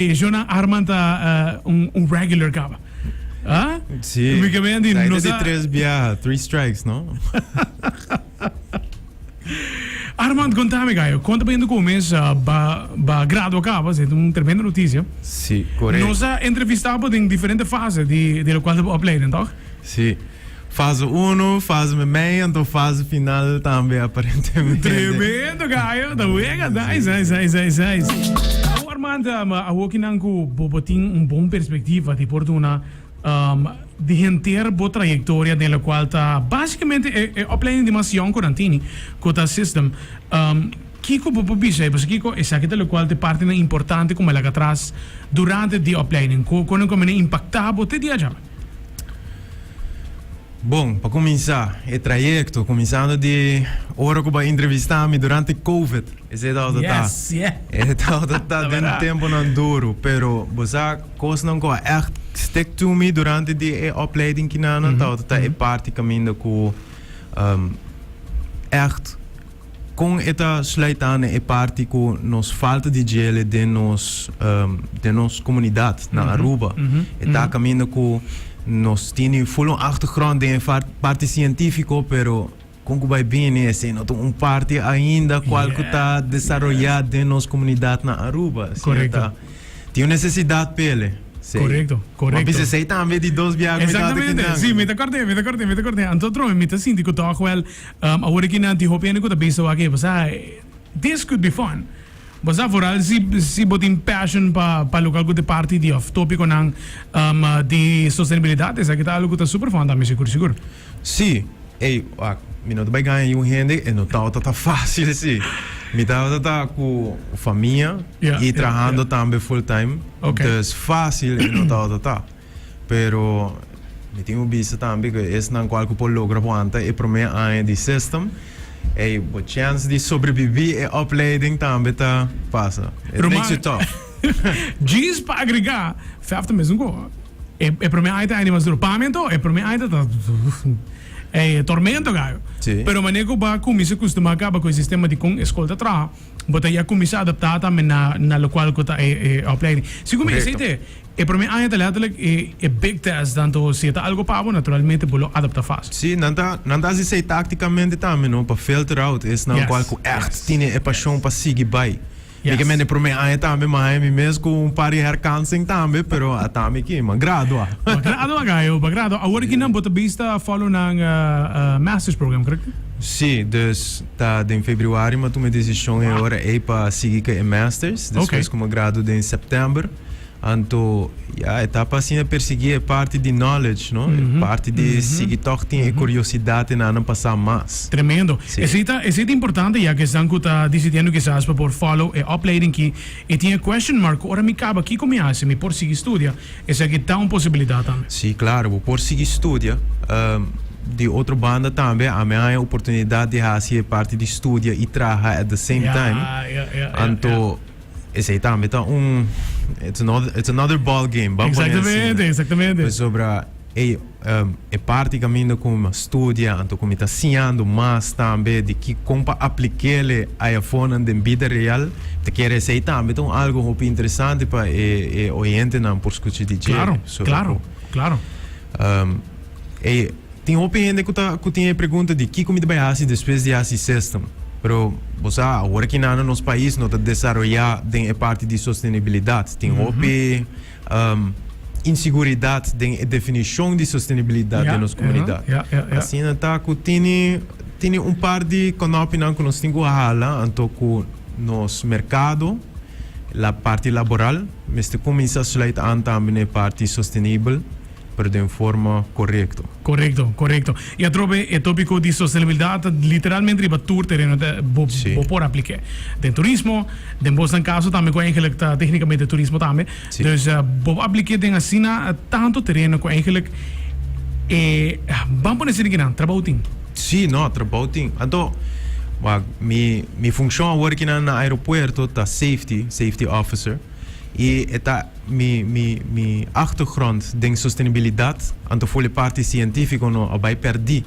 E shownan Armand ta un un regular caba. Ah? Sí. Mi ke men di Sa nos di a tres biaha, three strikes, no? Armand contame gallo, con ta bayendo cu mes ba ba gradua caba, esey ta un tremendo noticia. Sí, correcto. Nos a entrevista bo den diferente fase di di locual ta bo opleiding, toch? Sí. Fase uno, fase memei, anto fase final tambe aparentemente. Tremendo gallo, ta wega, nice, nice, nice, nice, nice. Awor Armand, awokinan ku bo bo tin un bon perspektiva di por duna di henter bo trayektoria den lokual ta basikamente e e opleiding di mas yòn ku nan tini, ku ta system. Kiko bo por bisa ei? Pasobra kiko esaki ta lokual ta e partinan importante ku mi a laga atras durante di opleiding, ku ku nan ku a mene impaktá bo te dia djawe? Bon, pa kuminsá e trayekto, kuminsando di ora ku bo a entrevistá mi durante Covid, esei tabata ta, Yes, yeah. e tabata ta den tempunan duru, pero bo sa kosnan ku a ègt stick to mi durante di e opleiding kinanan tabata ta e parti kaminda ku ègt Kon e ta sluit aan e parti ku nos falta di djele den nos den nos komunidat na Aruba. E ta kaminda ku nos tini ful un achtergrond den e parti sientifiko pero kon ku bai bini esei no ta un parti ainda kual ku ta desaroyá den nos komunidat na Aruba. Korekto. Tin un nesesidat p'ele. Sí. Korekto, korekto. Ma bisa esei tambe di dos biaha ku mi tabata Exactamente, kinan. sí, mi ta kòrda, mi ta kòrda, mi ta kòrda. Anto trobe mi ta sinti ku tòg wèl, awor aki nan tin hopi hende ku ta bisa wak, bo sa, this could be fun. Bo sa, vooral si, si bo tin passion pa, pa loke ku ta parti di òf tópikonan di sostenibilidat, esaki ta algu ku ta super fun tambe, sigur, sigur. Sí, ey, wak, mi no ta bai gaña niun hende, e no tabata ta fácil, sí. Mi tabata ta ku famia i trahando tambe full time, dus fácil e no tabata ta. Pero mi tin ku bisa tambe ku esnan kual ku por logra wanta e promé aña di system, ey, bo chèns di sobrebibí e opleiding tambe ta pasa. It makes you tough. Djis pa agregá, Fef ta mesun ku. E e prome aña ta aña di mas duro. Pa mi anto e prome aña ta e tormento gayo. Sí. Pero manera ku bo a kuminsá kustumá kaba ku e sistema di kon e skol ta traha, bo ta ya kuminsá adaptá tambe na na lokual ku ta e e opleiding. Segun mi esei Korekto. te e prome aña ta letterlijk e e big test tanto si e ta algo pa bo naturalmente bo lo adaptá fásil. Sí, nan ta nan ta hasi esei taktikamente tambe no, pa filter out esnan kual Yes, ku ègt yes, tene e pashon yes. pa sigui bai. Mi ke Yes. mende prome aña tambe mi haña mi mes ku un par di herkansing tambe, pero ata mi ki, mi a gradua. Bo a gradua Gayo, bo a gradua. Awor ki nan bo ta bista follow nan masters program, korekto? Sí, dus ta den februari mi a tuma e desishon e ora ei pa sigui ku e masters, despues ku mi a gradua den sèptèmber. Anto, ya, e ta pa asina persiguí e parti di knowledge, no? E parti di sigui tòg tin e kuriosidat den nan pa sa mas. Tremendo. Sí. Esei ta, esei ta importante ya ku esnan ku ta disidiendo kisas pa por follow e opleiding ki e tin e question mark ku ora mi kaba kiko mi hasi, mi por sigui studia? Esaki ta un posibilidat tambe. Sí, klaro, bo por sigui studia. Di otro banda tambe ami a haña oportunidat di hasi e parti di studia i traha at the same time. Ya, ya, ya, ya. Anto. Esei tambe ta un it's another it's another ball game ban pone asina. Exactamente, exactamente. Pasobra ey e parti kaminda ku mi a studia anto ku mi ta siñando mas tambe di ki kon pa aplik'el e afonan den bida real ta kere esei tambe ta un algo hopi interesante pa e e oyentenan por skucha di dje. Claro, Sobre claro, ku claro. Ey Tin hopi hende ku ta ku tin e pregunta di kiko mi ta bai hasi despues di hasi system. Pero bo sa awor aki nan na nos pais no ta desaroyá den e parti di sostenibilidat. Tin hopi inseguridat den e definishon di sostenibilidat den nos komunidat. Asina ta ku tini tini un par di kònòpinan ku nos tin ku hala anto ku nos merkado la parti laboral mester kuminsá sluit aan tambe na e parti sostenibel. pero den forma korekto. Korekto, korekto. I atrobe e topiko di sostenibilidat ta literalmente riba tur tereno ta bo Sí. bo por aplik'é. Den turismo, den bosnan kaso tambe ku eigenlijk ta teknikamente turismo tambe. Sí. Dus bo por aplik'é den asina tantu tereno ku eigenlijk e ban pone asina kinan, trabou tin. Sí, no, trabou tin. Anto, wak, mi mi funshon awor kinan na aeropuerto ta safety, safety officer, i e ta. Mi mi mi achtergrond den sostenibilidad anto for e parti sientifico no a bay perdi.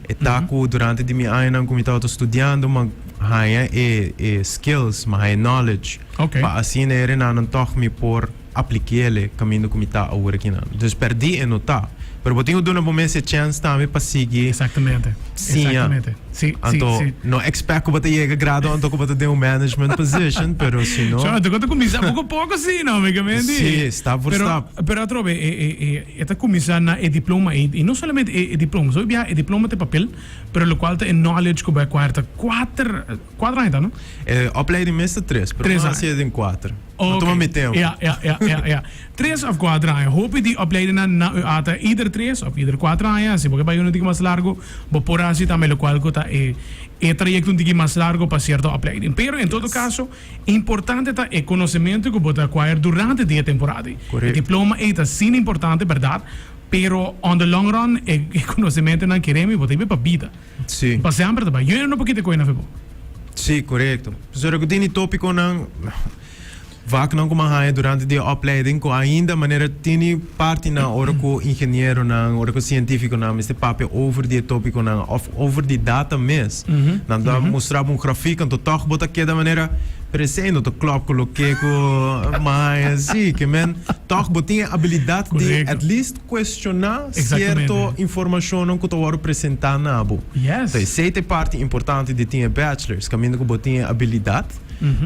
E ta cu durante di mi añanan cu mi tabata studiando m'a haña e e skills, mi a haña knowledge Okay. pa asina e renanan tòg mi por aplik'é kaminda ku mi ta awor akinan. Dus pèrdí e no ta. Pero bo tin ku duna bo mes e chèns tambe pa sigui Exactamente. siña. Exactamente. Sí, sí, Anto sí. no expect ku bo ta yega grado anto ku bo ta den un management position, pero si no. So, anto ku ta kuminsá poko poko sí, no, amigamente. Sí, stap voor Pero, stap. pero atrobe, e, e, e, e ta kuminsá na e diploma ei, i no solamente e, e diploma, so bia e diploma ta e papel, pero lokual ta e knowledge ku bo a acquire ta kuater, kuater aña ta, no? E opleiding mes ta tres, pero Tres mi a aña. hasi den kuater. Ok. A tuma mi tempo. Ja, ja, ja, ja, ja. Tres of kuater aña. Hopi di opleidingnan na UA ta ieder tres of ieder kuater aña. Si bo ke bai un tiki mas largo, bo por hasi tambe lokual ku ta e e trayekto un tiki mas largo pa sierto opleiding. Pero en todo kaso, importante ta e konosementu ku bo ta acquire durante di e temporada ei. Korekto. E diploma ei ta asina importante, bèrdat, pero on the long run e e konosementunan keremi bo ta hiba pa bida. Sí. Pa semper ta bai. Yo no por kita koe na fe bo. Sí, korekto. Pasobra ku tin di tópikonan, vaknan ku mi a haña durante di e opleiding ku ainda manera tin di partinan ora ku ingenieronan, ora ku sientífikonan mester papia over di e tópikonan òf over di data mes. Nan ta mustra bo un grafik anto tòg bo ta keda manera, pero esei no ta klòp ku loke ku mi a haña. Sí, ke men tòg bo tin e abilidat di at least Cuestiona cierto informacionnan cu ta wordo presenta na bo. Yes. Ta esey ta e parti importante di tin e bachelors, caminda cu bo tin e habilidad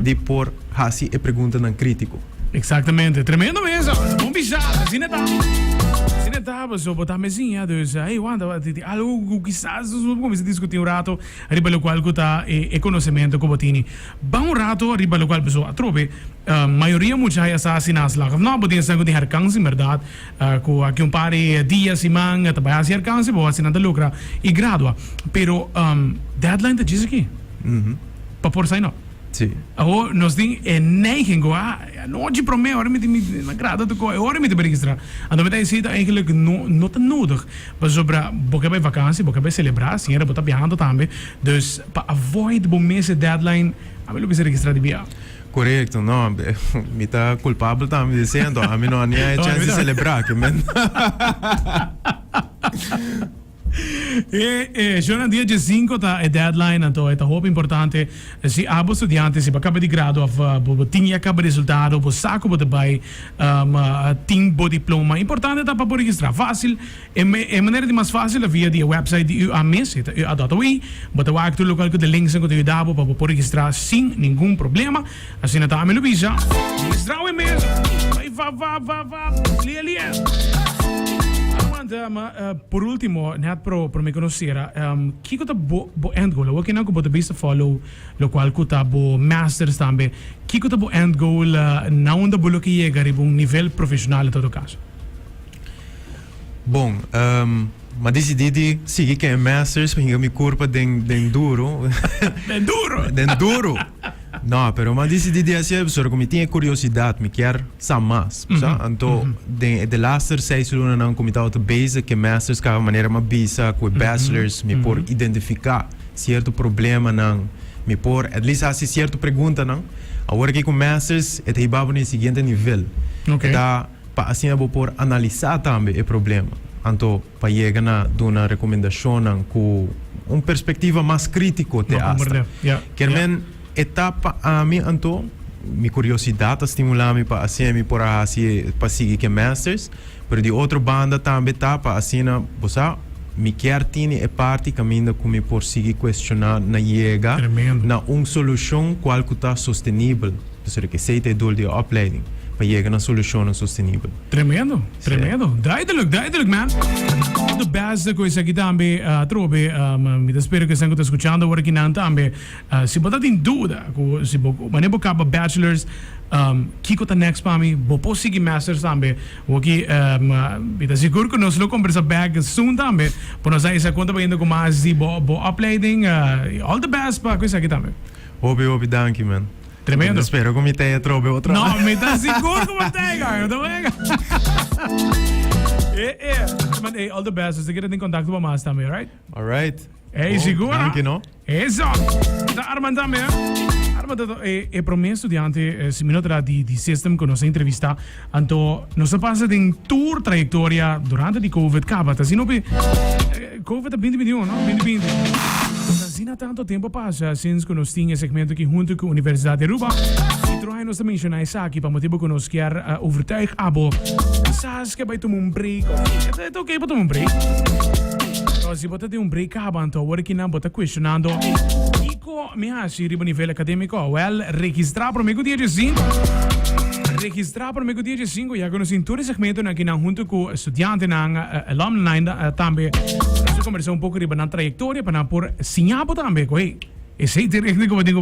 di por haci e preguntanan critico. Exactamente. Tremendo mes. Bon bisa. Asina ta. Asina ta, paso bo ta mes siña. Dus, hey, wanta, tin algo cu kisas nos por cuminsa discuti un rato riba locual cu ta e conocemento cu bo tini. Ban un rato riba locual paso atrobe mayoria mucha haya sa si nan a slaag of no. Bo tin esnan cu tin herkans en berdad. Cu aki un par di dia, siman, ta bay haci alcance, bo haci nan ta logra y gradua. Pero deadline ta djis aki pa por sign up. Sí. Awor nos tin e neiging cu ah, anochi prome ora mi tin mi gradua ta coge, ora mi ta bay registra. Anto mi ta deci ta eigenlijk no no ta nodig pasobra bo ke bay vakantie, bo ke bay celebra, siñera bo ta biahando tambe. Dus pa avoid bo mes e deadline, ami lo bisa registra di bia. Korekto, no, mi ta kulpabel tambe di esei, anto ami no a ni a e chèns di selebrá, ke men. E e shownan dia diesinko ta e deadline, anto e ta hopi importante si abo studiante si bo a kaba di grado of bo bo tin ya kaba resultado, bo sa ku bo ta bai tin bo diploma. Importante ta pa bo registrá fásil. E e manera di mas fásil ta via di e website di UA mes, e ta ua.ui. Bo ta wak tur lokual ku ta linksnan ku ta yuda bo pa bo por registrá sin ningun problema. Asina ta ami lo bisa. Registrá awe mes. Bai va va va va lia lia. Armand, ma por último, net pro promé ku nos sera, kiko ta bo bo end goal? Awor kinan ku bo ta bisa follow lokual ku ta bo masters tambe. Kiko ta bo end goal na unda bo lo ke yega riba un nivel profeshonal en todo kaso? Bon, m'a disidí di sigui ku e masters pa hinka mi kurpa den den duro. Den duro! Den duro! No, pero m'a disidí di hasié pasobra ku mi tin e kuriosidat, mi kier sa mas, bo sa. Anto den e delaster seis lunanan ku mi tabata bezig ku e masters kaba manera m'a bisa ku e bachelors mi por identifiká sierto problemanan, mi por at least hasi sierto preguntanan. Awor aki ku masters e ta hiba bo na e siguiente nivel. E ta. Pa asina bo por analisá tambe e problema, anto pa yega na duna rekomendashonnan ku un perspektiva mas krítiko te asta. Kier men e ta pa ami anto, mi kuriosidat a stimulá mi pa asina mi por a hasi pa sigui ku e masters, pero di otro banda tambe ta pa asina, bo sa, mi kier tini e parti kaminda ku mi por sigui kuestioná na yega na un solushon kual ku ta sostenibel. Pasobra ku esei ta e doel di e opleiding, pa yega na solushonnan sostenibel. Tremendo, tremendo. Duidelijk, duidelijk man. All the best ku esaki tambe atrobe. Mi ta spera ku esnan ku ta skuchando awor akinan tambe, si bo ta tin duda ku si bo wanneer bo kaba bachelors, kiko ta next pa mi, bo por sigui masters tambe. Woki mi ta sigur ku nos lo kombersa bek soon tambe pa nos a hisa kon ta bayendo ku mas di bo bo opleiding. All the best pa ku esaki tambe. Hopi hopi danki man. Tremendo. Mi ta spera ku mi tei atrobe otro. No, mi ta sigur ku bo tei, gayo. Ta wega. Eh, eh. Man, hey, all the best. Nos ta keda den kontakto pa mas tambe, alright? Alright. Hey, Bon, sigur, ah. Danki, no? Eso. Ta Armand tambe, eh? Armand ta e, e prome studiante, eh, si mi no tra di, di system ku nos a entrevista. Anto, nos a pasa den tur trayektoria durante di COVID kaba. Ta asina hopi, eh, COVID ta 2021, no? 2020. Asina tanto tempo a pasa since cu nos tin e segmento aki hunto cu Universidad di Aruba. Y trohe nos ta menciona esaki pa motibo cu nos kier overtuig abo. Kisas ke bay tuma un break of e ta ok pa tuma un break. Pero si bo ta den un break caba anto awor aki nan bo ta cuestionando kico mi haci riba nivel academico. Well, registra prome cu dia diesinco. Registra prome cu dia diesinco ya cu nos tin tur e segmentonan aki nan hunto cu studiantenan, alumni tambe. Nos ta conversa un poco riba nan trayectoria pa nan por siña bo tambe cu hey, esey ta e richting cu bo tin cu.